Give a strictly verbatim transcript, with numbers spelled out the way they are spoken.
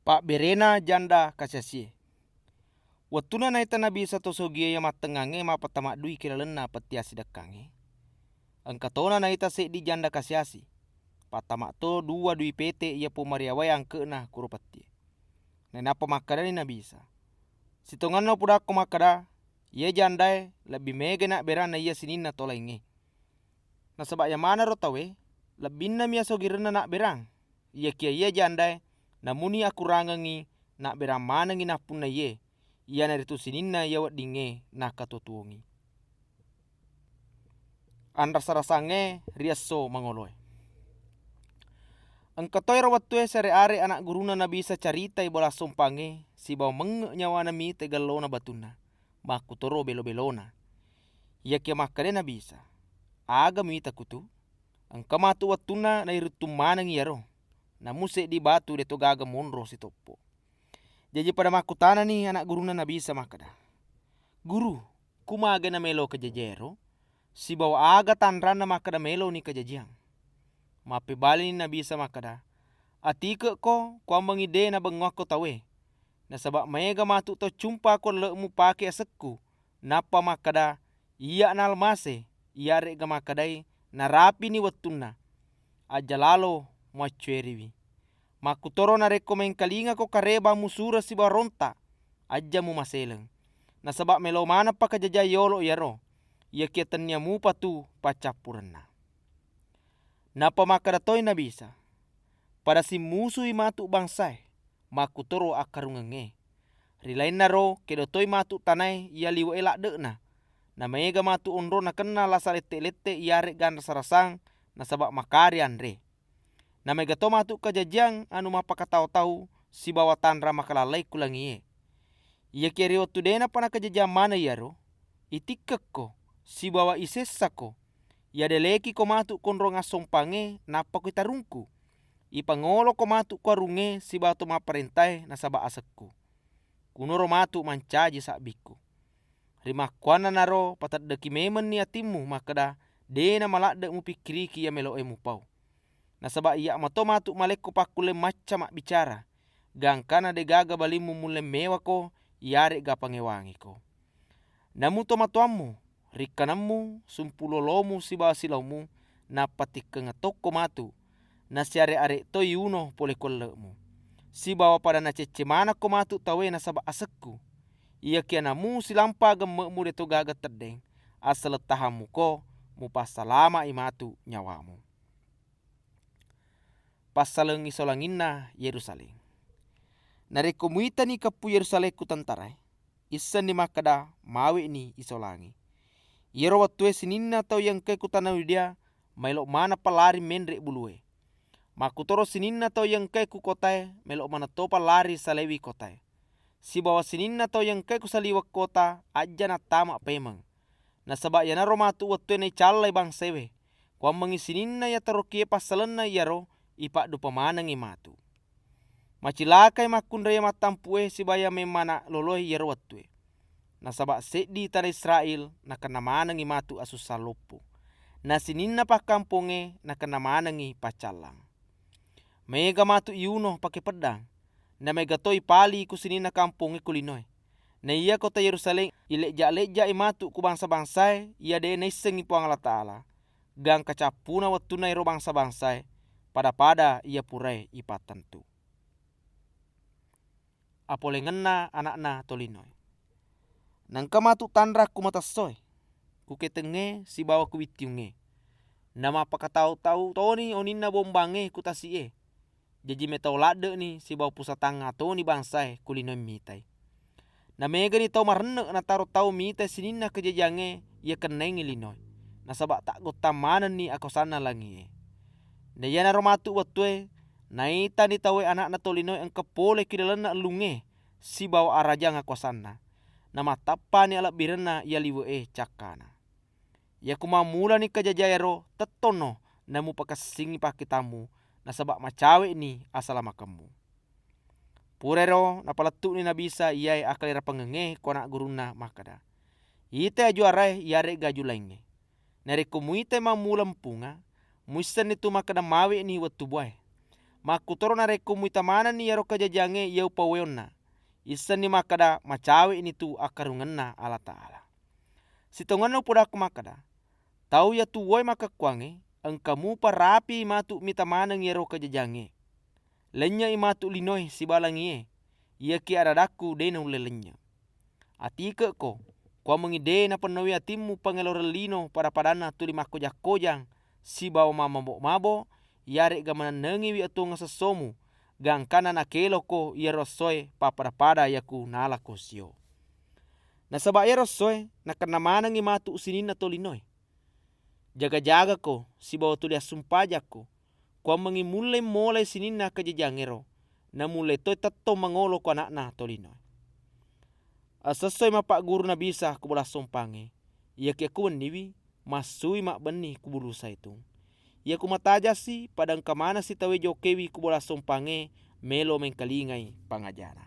Pabberena janda kasiasié. Wettunna naita Nabi Isa to sogié iya mattengngangnge mappattama dui ki lalenna petti assidekkangngé, engka tona naita seddi janda kasiasi, pattama to dua dui pete iya pomariawaé angke'na kuro pettié. Nainappa makkedani Nabi Isa, "Sitongenna upodakko makkeda, iya jandaé lebbi mégai nabberang naiya sininna to laingngé. Nasaba iya manaro tauwé, lebbinna mi asogirenna nabberang. Iyakiya iya jandaé, namuni akurangengngi, nabberang manengngi nappunnaiyé, iyanaritu sininna iya weddingngé nakkatuo-tuongi." Anrasa-rasangngé ri esso mangoloé. Engka to éro wettué siare-are ana gurunna Nabi Isa caritai bola sompangngé sibawa mengnge nyawana mitai gellona batunna, makkutoro belo-belona. Iyakiya makkedai Nabi Isa, "Aga muita kutu? Engka matu wettunna nairuttung manengngi iyaro, namu seddi batu dé'to gaga monro sitoppo." Jaji pada makkutanani ana gurunna Nabi Isa makkeda, "Guru, kumagai namélo kajajiang éro? Sibawa aga tanranna makkeda méloni kajajiang?" Mappébalini Nabi Isa makkeda, "Atike'ko kuammengngi dé nabengngoakko tauwé. Nasaba maéga matu tau cumpa ko elle'mu paké asekku, nappa makkeda, 'Iyya'na Almasé,' iyaré'ga makkedai, 'Narapini wettunna.' Ajja lalo muaccuériwi. Makkutoro narékko méngkalingako karéba musureng sibawa ronta, ajja mumaséléng. Nasaba mélo maneppa kajajiang yolo iyaro, iyakiya tenniya mupa tu paccappurenna." Nappa makkeda toi Nabi Isa, "Pada simmusui matu bangsaé, makkutoro akkarungengngé. Ri lainnaro kédo toi matu tanaé iya liwe'é ladde'na. Namaéga matu onrong nakenna lasa lette-lette iyaré'ga anrasa-rasang nasaba makari anré. Namaéga to matu kajajiang anu mappakatau-tau sibawa tanra makalallai ku langié. Iyakiya ri wettu dé'napa nakajajiang maneng iyaro, itikkekko sibawa isessako. Iya délékiko matu konrong assompangngé nappa ku itarungku. Ipangoloko matu ku arungngé sibawa to mapparéntaé nasaba asekku. Kunoro matu mancaji sabbikku. Rimakkuannanaro pateddeki mémenni atimmu makkeda, dé namaladde mupikkiriki iya mélo'é mupau. Nasaba iyya mato matu malékko pakkullé macca mabbicara, gangkana dé'gaga balimmu mullé méwako iyaré'ga pangéwangiko. Namu tomatoammu, rikkanemmu, sumpulolomu sibawa silaumu, nappa tikkengeng tokko matu, nasiare-are toi yuno polé ku elle'mu. Sibawa pada nacéccé manekko matu tauwé nasaba asekku. Iyakiya namu silampa gemme'mu dé'to gaga teddéng, assaleng tahammuko mupassalama'i matu nyawamu. Passaleng isolanginna Yérusalém. Narékko muitani keppu Yérusalém ku tentaraé, issenni makkeda mawe'ni isolangi. Iyaro wettué sininna tau iya engkaé ku tana Yudéa maélo maneppa lari ménré bulué. Makkutoro sininna tau iya engkaé ku kotaé maélo manettopa lari saléwi kotaé. Sibawa sininna tau iya engkaé ku saliweng kota ajja nattama paimeng. Nasaba iyanaro matu wettué naicallai bangsaéwé, kuwammengngi sininna iya tarokié passalenna iyaro ipaddupa manengngi matu. Macilakai makkunrai iya mattampu'é sibawa iya mémmana loloé iyaro wettué. Nasaba séddi tana Israél nakenna manengngi matu asussang loppo, na sininna pakkampongngé nakenna manengngi paccallang. Maéga matu iyuno paké peddang, na maéga toi pali ku sininna kampongngé ku linoé. Na iya kota Yérusalém ilejja-lejja'i matu ku bangsa-bangsaé iya dé naissengngi Puwang Allataala, gangka cappuna wettunna éro bangsa-bangsaé, pada-pada iya puraé ipattentu. Apolengenna ana'na tolinoé. Naengka matu tanra ku matessoé, ku ketengngé sibawa ku wittiungngé. Namappakatau-tau toni oninna bombangngé ku tasi'é. Jaji métau ladde'ni sibawa pusatangnga toni bangsaé ku linoé mitai. Namégani tau marenneq nataro tau mitai sininna kajajiangngé iya kennaéngngi linoé, nasaba taggottang manenni akosanna langié. Na iyanaro matu wettué, naitani tauwé ana'na tolinoé engka polé ki lalenna ellungngé sibawa arajang akosanna. Namattappani alebbirenna iya liwe'é cakkana. Iyaku mammulani kajajiang éro, tettonno namupakessingngi pakkitammu, nasaba macawe'ni asalamakemmu. Purairo napalettu'ni Nabi Isa iyaé akkalérapengengngé ko ana gurunna makkeda, "Itai aju araé iyaré'ga aju laingngé. Narékko muitai mammula mpunga, muissenni tu makkeda mawe'ni wettu buwaé. Makkutoro narekko muita manenni iyaro kajajiangnge iya upawéonna, issenni makkeda macawe'ni tu akkarungenna Allataala. Sitongenna upodakko makkeda, tau iya tuwoé makkekkuwangngé engka mupa rapi matu mita maneng iyaro kajajiangnge. Lennye'i matu linoé sibawa langié, iyakiya ada-adakku dé naullé lennye'. Atike'ko, kuwammengngi dé napennaui atimmu pangéloreng lino pada-padanna tuli makkoja-kojang sibawa mammabo-mabo, iyaré'ga manennengiwi atuwongeng sessomu, gangkanna nakéloko iyaro essoé pappada-pada iyaku nalako sio. Nasaba iyaro essoé nakenna manengngi matu sininna tolinoé. Jaga-jagako sibawa tuli assumpajakko, kuwammengngi mullé molai sininna kajajiangngéro, namullé toi tettong mangolo ko ana'na tolinoé. Asessoi mappagguru Nabi Isa ku bola sompangngé, iyakiya ku wenniwi massui mabbenni ku Bulu Zaitun. Iyaku matajassi pada engka maneng sitauwé jokéwi ku bola sompangngé mélo méngkalingai pangajana.